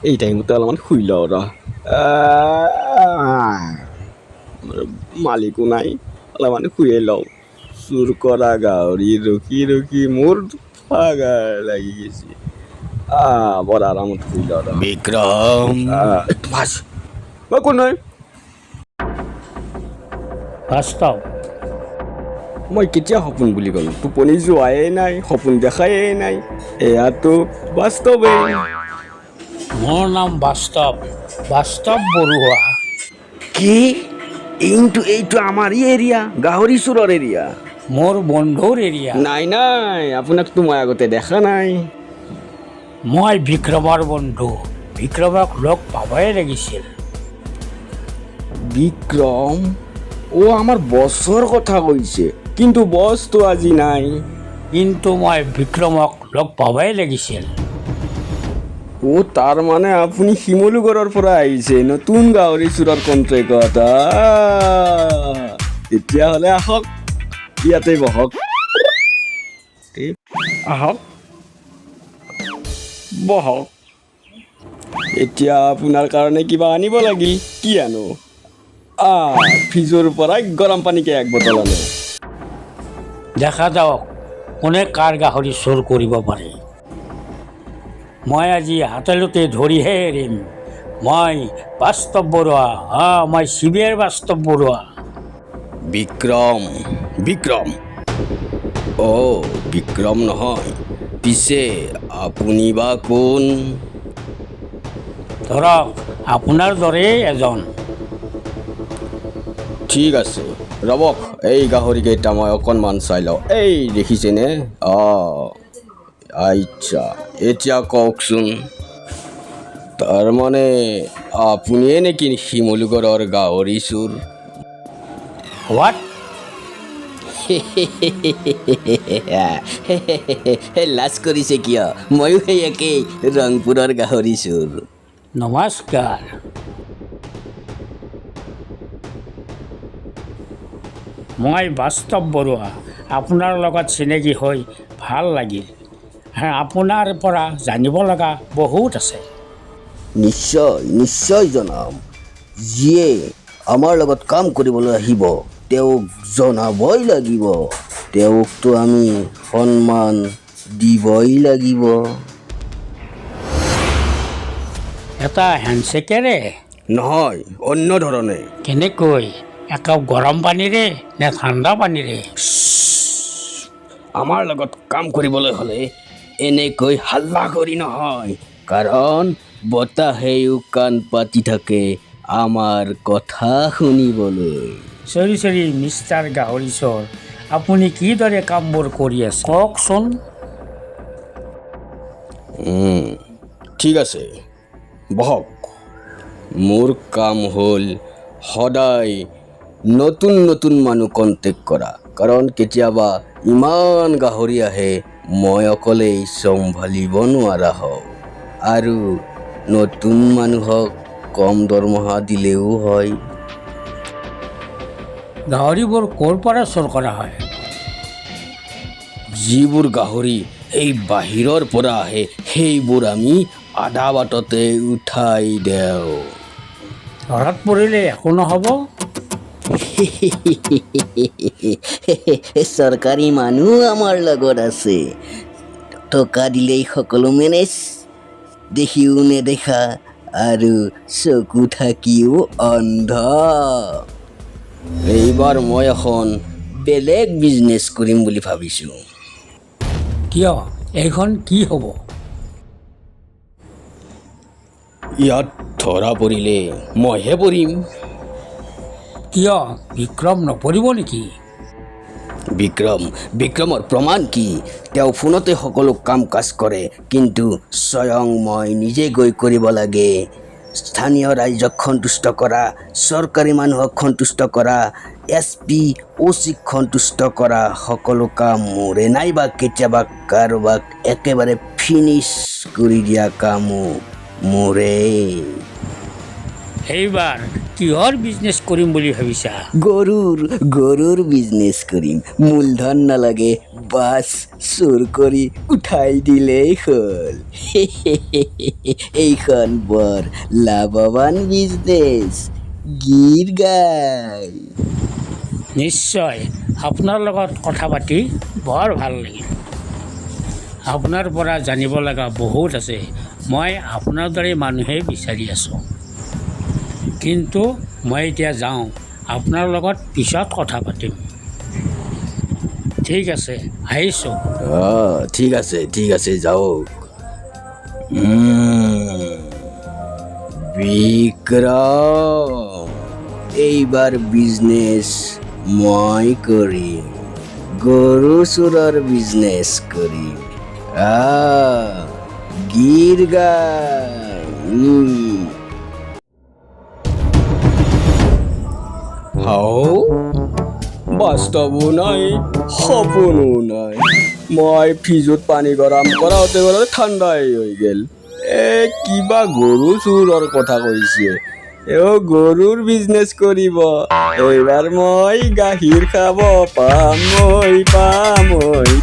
এই টাইমতে অলপমান শুই লওঁ ৰ। মালিকো নাই, অলপমান শুয়ে লওঁ। চুৰ কৰা গাহৰি ৰখি ৰখি মোৰ ভাগৰ লাগি গৈছে। বৰ আৰামত শুই লওঁ ৰ। বিক্ৰম। বাছ, অ, কোন হয়? বাস্তৱ। মই কেতিয়া সপোন বুলি ক'লোঁ? টোপনি যোৱাই নাই, সপোন দেখাই নাই, এয়াতো বাস্তৱেই। মোৰ নাম বাস্তৱ, বাস্তৱ বৰুৱা। কি? এইটো আমাৰ এৰিয়া, গাহৰি চোৰৰ এৰিয়া। মোৰ বন্ধুৰ এৰিয়া। নাই নাই, আপোনাকতো মই আগতে দেখা নাই। মই বিক্ৰমৰ বন্ধু। বিক্ৰমক লগ পাবই লাগিছিল। বিক্ৰম? অ', আমাৰ বছৰ কথা কৈছে, কিন্তু বছটো আজি নাই। কিন্তু মই বিক্ৰমক লগ পাবই লাগিছিল। অ', তাৰ মানে আপুনি শিমলুগড়ৰ পৰা আহিছে নতুন গাহৰি চোৰৰ কণ্ট্ৰেক্টত। তেতিয়াহ'লে আহক, ইয়াতে বহক। এই, আহক, বহক। এতিয়া আপোনাৰ কাৰণে কিবা আনিব লাগিল। কি আনো? ফ্ৰিজৰ পৰাই গৰম পানীকে এক বটল আনো। দেখা যাওক কোনে কাৰ গাহৰি চোৰ কৰিব পাৰে। মই আজি হাতে ধৰিহে এৰিম। মই বাস্তৱ বৰুৱা। মই চি বি আইৰ বাস্তৱ বৰুৱা। বিক্ৰম, বিক্ৰম, অ', বিক্ৰম নহয়। পিছে আপুনি বা কোন? ধৰক আপোনাৰ দৰেই এজন। ঠিক আছে, ৰ'বক, এই গাহৰিকেইটা মই অকণমান চাই লওঁ। এই দেখিছেনে? অঁ, আচ্ছা, এতিয়া কওকচোন, তাৰমানে আপুনিয়ে নেকি শিমলুগড়ৰ গাহৰি চোৰ? What? লাজ কৰিছে কিয়? ময়ো সেই একেই ৰংপুৰৰ গাহৰি চোৰ। নমস্কাৰ। মই বাস্তৱ বৰুৱা। আপোনাৰ লগত চিনাকি হৈ ভাল লাগিল। আপোনাৰ পৰা জানিব লগা বহুত আছে। নিশ্চয়, নিশ্চয় জনাম। যিয়ে আমাৰ লগত কাম কৰিবলৈ আহিব, তেওঁক জনাবই লাগিব। তেওঁকতো আমি সন্মান দিবই লাগিব। এটা হেণ্ডশ্বেকেৰে? নহয়, অন্য ধৰণে। কেনেকৈ? একাপ গৰম পানীৰে নে ঠাণ্ডা পানীৰে? আমাৰ লগত কাম কৰিবলৈ হ'লে এনেকৈ হাল্লা কৰি নহয়, কাৰণ বতাহেও কাণ পাতি থাকে আমাৰ কথা শুনিবলৈ। চৰি চৰি, মিষ্টাৰ গাহৰি চোৰ, আপুনি কিদৰে কামবোৰ কৰি আছে কওকচোন। ঠিক আছে, বহক। মোৰ কাম হ'ল সদায় নতুন নতুন মানুহ কণ্টেক্ট কৰা, কাৰণ কেতিয়াবা ইমান গাহৰি আহে, মই অকলেই চম্ভালিব নোৱাৰা হওঁ, আৰু নতুন মানুহক কম দৰমহা দিলেও হয়। গাহৰিবোৰ ক'ৰ পৰা চোৰ কৰা হয়? যিবোৰ গাহৰি এই বাহিৰৰ পৰা আহে, সেইবোৰ আমি আধা বাটতে উঠাই দিওঁ। ধৰাত পৰিলে একো নহ'ব? চৰকাৰী মানুহ আমাৰ লগত আছে। টকা দিলেই সকলো মেনেজ। দেখিও নেদেখা আৰু চকু থাকিও অন্ধ। এইবাৰ মই এখন বেলেগ বিজনেছ কৰিম বুলি ভাবিছোঁ। কিয়? এইখন কি হ'ব? ইয়াত ধৰা পৰিলে মইহে পৰিম। কিয়, বিক্ৰম নপৰিব নেকি? বিক্ৰম? বিক্ৰমৰ প্ৰমাণ কি? তেওঁ ফোনতে সকলো কাম কাজ কৰে, কিন্তু স্বয়ং মই নিজে গৈ কৰিব লাগে। স্থানীয় ৰাইজক সন্তুষ্ট কৰা, চৰকাৰী মানুহক সন্তুষ্ট কৰা, এছ পি অ' চিক সন্তুষ্ট কৰা, সকলো কাম মোৰে। নাইবা কেতিয়াবা কাৰোবাক একেবাৰে ফিনিছ কৰি দিয়া কামো মোৰে। এইবাৰ কিহৰ বিজনেছ কৰিম বুলি ভাবিছা? গৰুৰ গৰুৰ বিজনেছ কৰিম। মূলধন নালাগে, বাছ চুৰ কৰি উঠাই দিলেই হ'ল। এইখন বৰ লাভৱান বিজনেছ, গীৰ গাই। নিশ্চয়, আপোনাৰ লগত কথা পাতি বৰ ভাল লাগিল। আপোনাৰ পৰা জানিব লগা বহুত আছে। মই আপোনাৰ দৰে মানুহে বিচাৰি আছোঁ। কিন্তু মই এতিয়া যাওঁ, আপোনাৰ লগত পিছত কথা পাতিম। ঠিক আছে, আহিছোঁ। অঁ, ঠিক আছে, ঠিক আছে, যাওক। বিক্ৰম, এইবাৰ বিজনেছ মই কৰিম, গৰু চোৰৰ বিজনেছ কৰিম। গীৰ গাই। হাও, বাস্তৱো নাই, সপোনো নাই। মই ফ্ৰিজত পানী গৰম কৰাওঁতে কৰাওঁতে ঠাণ্ডাই হৈ গ'ল। এ কিবা গৰু চোৰৰ কথা কৈছে, এও গৰুৰ বিজনেছ কৰিব। এইবাৰ মই গাখীৰ খাব পাম, মই পাম, মই।